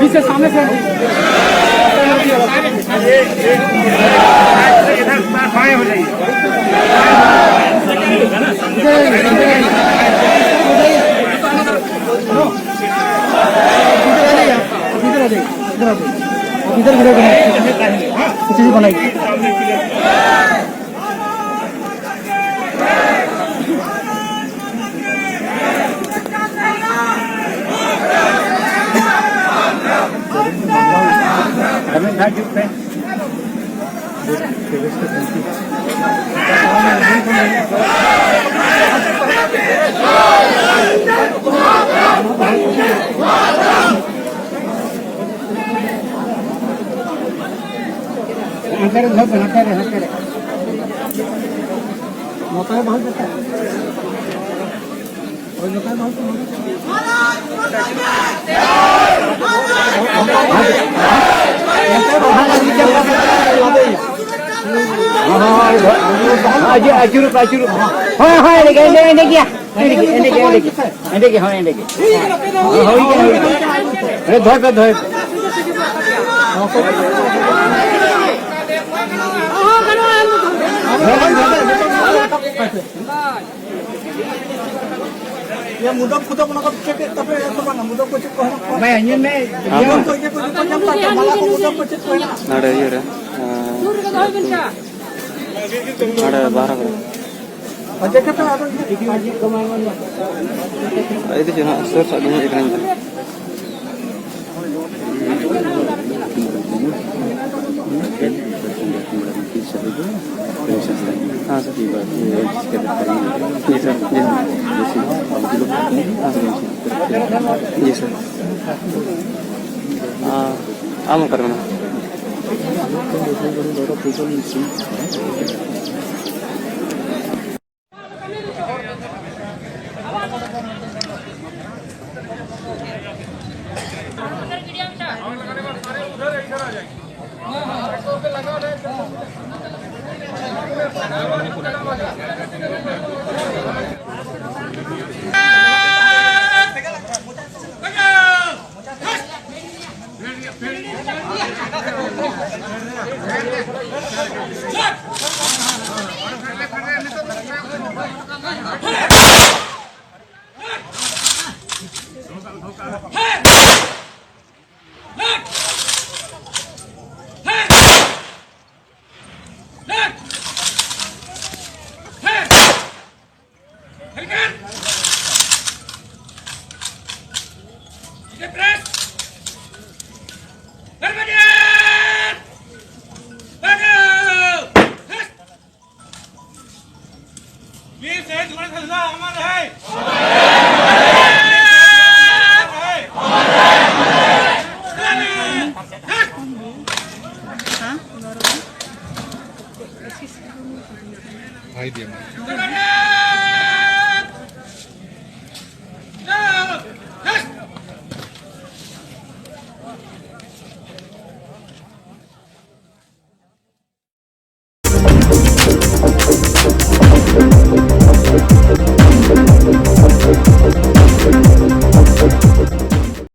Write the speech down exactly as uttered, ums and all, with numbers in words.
पीछे सामने से। इधर वीडियो बनाइए, पीछे भी बनाइए। ᱦᱟᱱᱛᱮ ᱨᱮ ᱫᱚᱦᱚᱭ ᱯᱮ, ᱦᱟᱱᱛᱮ ᱨᱮ, ᱦᱟᱱᱛᱮ ᱨᱮ᱾ ᱱᱚᱛᱮ ᱨᱮ ᱫᱚᱦᱚᱭ ᱯᱮ᱾ ᱦᱳᱭ, ᱱᱚᱛᱮ ᱨᱮ ᱫᱚᱦᱚᱭ ᱯᱮ, ᱱᱚᱛᱮ ᱨᱮ᱾ ᱦᱳᱭ, ᱦᱳᱭ, ᱦᱳᱭ, ᱟᱹᱪᱩᱨ, ᱟᱹᱪᱩᱨ, ᱟᱹᱪᱩᱨ᱾ ᱦᱳᱭ, ᱦᱳᱭ, ᱮᱸᱰᱮ ᱜᱮ, ᱮᱸᱰᱮ, ᱮᱸᱰᱮ ᱜᱮᱭᱟ᱾ ᱮᱸᱰᱮ ᱜᱮ, ᱮᱸᱰᱮ ᱜᱮ, ᱮᱸᱰᱮ ᱜᱮ᱾ ᱮᱸᱰᱮ ᱜᱮ, ᱦᱳᱭ, ᱮᱸᱰᱮ ᱜᱮ᱾ ᱦᱳᱭ, ᱦᱳᱭ, ᱦᱳᱭ, ᱦᱳᱭ᱾ ᱮᱸᱰᱮ ᱫᱚᱦᱚᱭ ᱯᱮ, ᱫᱚᱦᱚᱭ ᱯᱮ᱾ ᱤᱭᱟᱹ, ᱢᱩᱫᱟᱹᱢ ᱯᱷᱩᱫᱟᱹᱢ ᱚᱱᱟ ᱠᱚ ᱪᱮᱫ ᱮᱫ ᱛᱟᱯᱮ ᱥᱮ ᱵᱟᱝᱟ? ᱢᱩᱫᱟᱹᱢ ᱠᱚ ᱪᱮᱫ ᱠᱚ ᱦᱮᱱᱟᱜ ᱠᱚᱣᱟ? ᱵᱟᱭ ᱟᱸᱡᱚᱢ ᱢᱮ᱾ ᱢᱩᱫᱟᱹᱢ ᱠᱚ ᱤᱭᱟᱹ ᱠᱚ ᱡᱚᱛᱚ ᱧᱟᱢ ᱠᱟᱜ ᱜᱮᱭᱟ, ᱢᱟᱞᱟ ᱠᱚ ᱢᱩᱫᱟᱹᱢ ᱠᱚ ᱪᱮᱫ ᱠᱚ ᱦᱮᱱᱟᱜᱼᱟ? ᱱᱚᱰᱮ ᱤᱭᱟᱹ ᱨᱮ, ᱮᱸ, ᱱᱚᱰᱮ ᱵᱟᱦᱨᱟ ᱠᱚᱨᱮ᱾ ᱟᱨ ᱪᱮᱫ ᱠᱟᱛᱷᱟ ᱟᱫᱚ ᱤᱭᱟᱹ ᱤᱫᱤ ᱪᱚ ᱱᱟᱦᱟᱜ, ᱥᱩᱨ ᱥᱮᱫ ᱫᱚ ᱦᱮᱡ ᱟᱠᱟᱱᱟ᱾ हाँ सर। जी सर, जी सर। हाँ। जी सर। हाँ, आम कर रहा हूँ। वीर शहीद गुणेश हंसदा अमर रहे। भाई दिया।